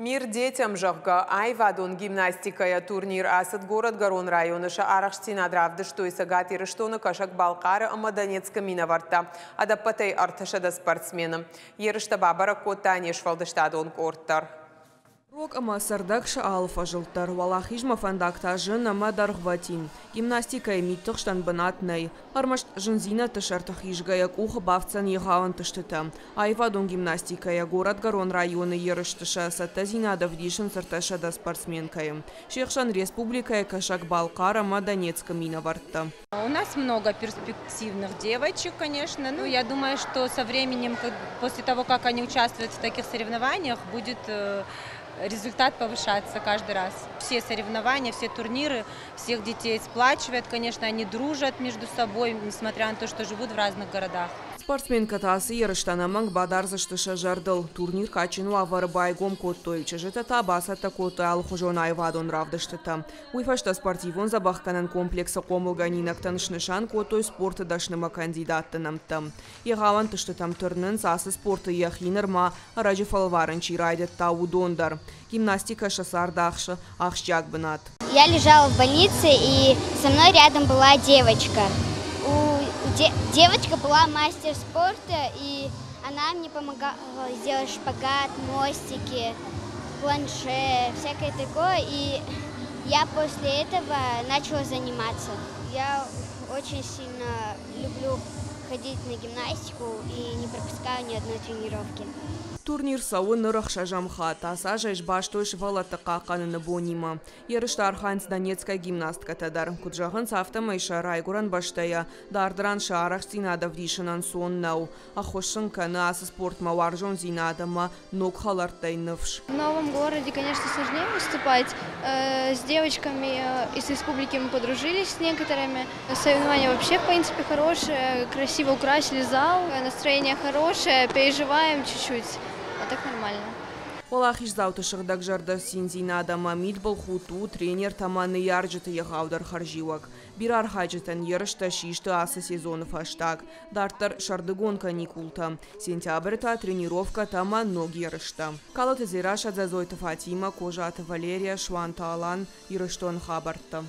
Мир детям, зӕгъгӕ, аивадон гимнастикӕйӕ турнир ацыд Горӕтгӕрон районы. Сӕ арӕхстдзинад равдыстой Цӕгат Ирыстоны, Кӕсӕг-Балхъары ӕмӕ Донецкы минӕвӕрттӕ. Ӕдӕппӕтӕй 300 спортсмены. Ерыстӕ бабӕрӕг кодта не сфӕлдыстадон къорд дӕр. Рог ӕмӕ цӕрдӕг сӕ алы фӕзылд дӕр, уӕлахизмӕ фӕндаг та зын ӕмӕ дӕргъвӕтин. Гимнастикӕйы мидтыхстӕн бынат нӕй. Ӕрмӕст зындзинӕдты сӕрты хизгӕйӕ къухы бафтдзӕн егъау ӕнтыстытӕ. Аивадон гимнастикӕйӕ Горӕтгӕрон районы ерысты сӕ цӕттӕдзинад ӕвдисынц 300 спортсменкӕйы. Се хсӕн республикӕйы, Кӕсӕг-Балхъар ӕмӕ Донецкы минӕвӕрттӕ. У нас много перспективных девочек, конечно. Ну, я думаю, что со временем, после того, как они участвуют в таких соревнованиях, будет результат повышаться каждый раз. Все соревнования, все турниры, всех детей сплачивают, конечно, они дружат между собой, несмотря на то, что живут в разных городах. Спортсменкӕтӕ ацы ерыстӕ ӕнӕмӕнг бадардзысты сӕ зӕрдыл. Турнир кадджын уавӕры байгом кодтой, чызджытӕ та бацӕттӕ кодтой алыхуызон аивадон равдыстытӕ. Уый фӕстӕ спортивон дзӕбӕхгӕнӕн комплексы хъомылгӕнинӕгтӕн снысан кодтой спорты дӕснымӕ кандидатты нӕмттӕ. Егъау ӕнтыстытӕм тырнынц, ацы спорты йӕхи нырма ӕрӕджы фӕлварын чи райдыдта, уыдон дӕр. Гимнастикӕ сӕ царды ахсы ахсджиаг бынат. Я лежала в больнице, и со мной рядом была девочка. Девочка была мастер спорта, и она мне помогала сделать шпагат, мостики, планше, всякое такое. И я после этого начала заниматься. Я очень сильно люблю ходить на гимнастику и не пропускаю ни одной тренировки. Турнир цӕуы ныр ӕхсӕзӕм хатт. Ацы аз ӕй сбастой сывӕллӕтты хъахъхъӕныны бонимӕ. Ерысты архайынц Донецкӕй гимнасткӕтӕ дӕр. Куыд зӕгъынц, афтӕмӕй сӕ райгуырӕн бӕстӕйӕ дард ран сӕ арӕхстдзинад ӕвдисын ӕнцон нӕу. Ӕххуыс сын кӕны ацы спортмӕ уарзондзинад ӕмӕ ног хӕлӕрттӕй ныфс. В новом городе, конечно, сложнее выступать. С девочками из республики мы подружились с некоторыми. Соревнования вообще, в принципе, хорошие. Красиво украсили зал. Настроение хорошее, переживаем чуть-чуть. А так нормально. Уӕлахиздзауты сыгъдӕгзӕрдӕ циндзинад ӕмӕ мидбылхудт у тренертӕ ӕмӕ ныййарджыты егъаудӕр хӕрзиуӕг. Бирӕ архайджытӕн ерыстӕ систы ацы сезоны фӕстаг. Дарддӕр сӕрдыгон каникултӕ. Сентябры та тренировкӕтӕ ӕмӕ ног ерыстӕ. Калоты Дзерассӕ, Дзӕдзойты Фатимӕ, Козаты Валерия, Суанты Алан, Ирыстоны хабӕрттӕ.